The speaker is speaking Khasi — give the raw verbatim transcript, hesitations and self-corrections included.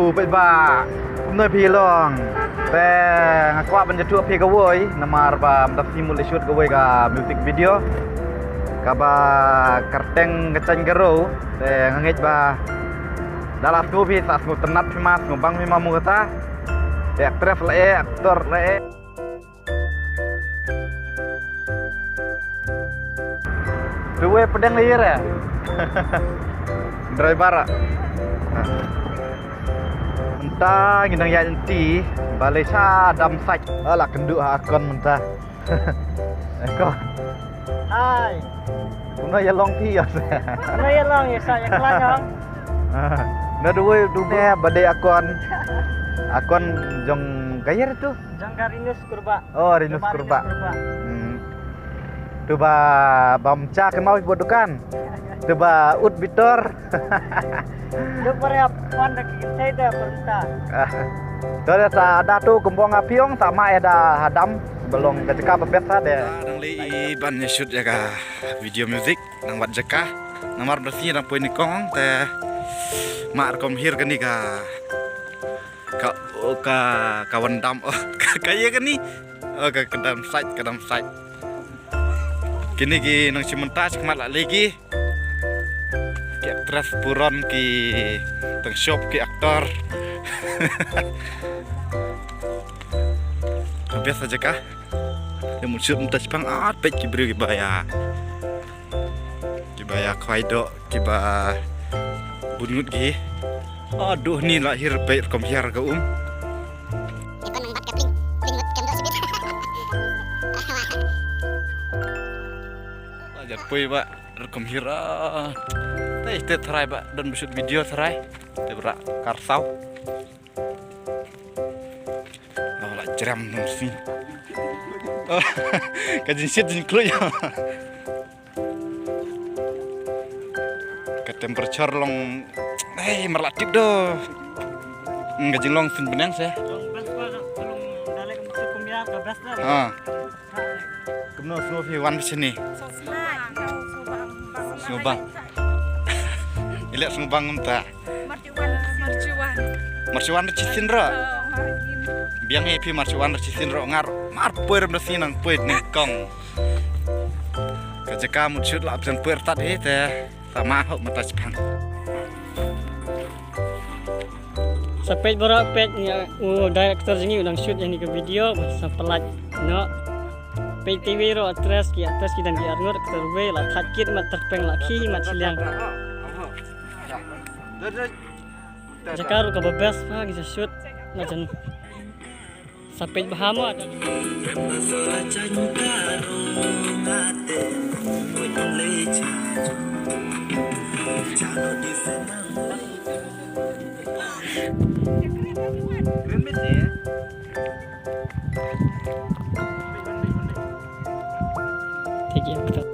Peit ba kumno phi long. Te nga kwah ban ïathuh phi kawei namar ba mynta sngi mut la shoot kawei ka music video kaba kyrteng Ka Jaiñ Ka Rew. Te nga ngeit ba da la sngew phi sa sngewtynnat phi ma, sngewbang phi ma mo kata. Te actress la eh, actor la eh. Duwai pdeng lyer eh. Driver ah. Mynta ngi dang ïaid lynti ba lei sha dam sait. Ah, la kynduh ha aircon mynta. Aircon. Hai. Kumno ïa long phi ïa? Kumno ïa long ïa sa ïa klang ong. Na duwai duwai ba dei aircon. Aircon jong ka ïa tu. Jong ka Rinus Kurbah. Oh, Rinus Kurbah. Hmm. Tu ba bam cha kynmaw ïa dukan. Tu ba ut bitor. Lu pare ap pan da ki kynthei da pynta. To da sa da tu kumbong apiong sa ma eh da hadam belong ka jaka ba best ha de. Dang lei ban ïa shoot ïa ka video music nang wat jaka. Namar da si dang poi ni kong te ma rukom hiar kani ka Ka, oh, ka, ka wan dam, oh, ka, ka ïa kani. Oh, ka, ka dam sait, ka dam sait. Kini ki nang shim mynta, shim mat la lei ki. Ki actress burom ki tang shop ki actor. Biasa je ka. Ïa mut shoot mynta shipang at peit ki briew kiba ïa. Kiba ïa khwai doh, kiba bun ngut ki. Oh, duh ni la hiar peit rukom hiar ka um. Ïa ka nang bat ka pling, pling ngut kem doh sibit. La jat poi ba rukom hiar. Te te tharai ba don ba shoot video tharai. Te bra karsaw. Oh, la jram nong sini. Oh, ka jingsit jingkluit. Ka temperature long, eh, mar la tip doh. Hmm, ka jinglong sin bneng se. Long best pa, long dalek mesti kumya ka best lah. Ha. Kumno sngew phi wan phi shini? Sngewbang. Sngewbang. Ilek sngewbang mynta. Marjuan. Marjuan. Marjuan da chisin ro. Oh, marjuan. Biang ïa phi marjuan da chisin ro ngar. Mar poi ram da sinang poi nyngkong. Ka jaka mut shoot la absent poi tat eh te. Sama hok mata chipang. Sa peit baroh peit ïa u director jong ngi u dang shoot ïa kane ka video, sa pynlait noh. Peit kiwei ruh actress ki actress ki dang ki arngut actor wei la thait kit mat tyrpeng la khie mat shiliang. Jaka ruh kaba best pha ki sa shoot la jan. Sa peit bha mo. Thik ïa kata.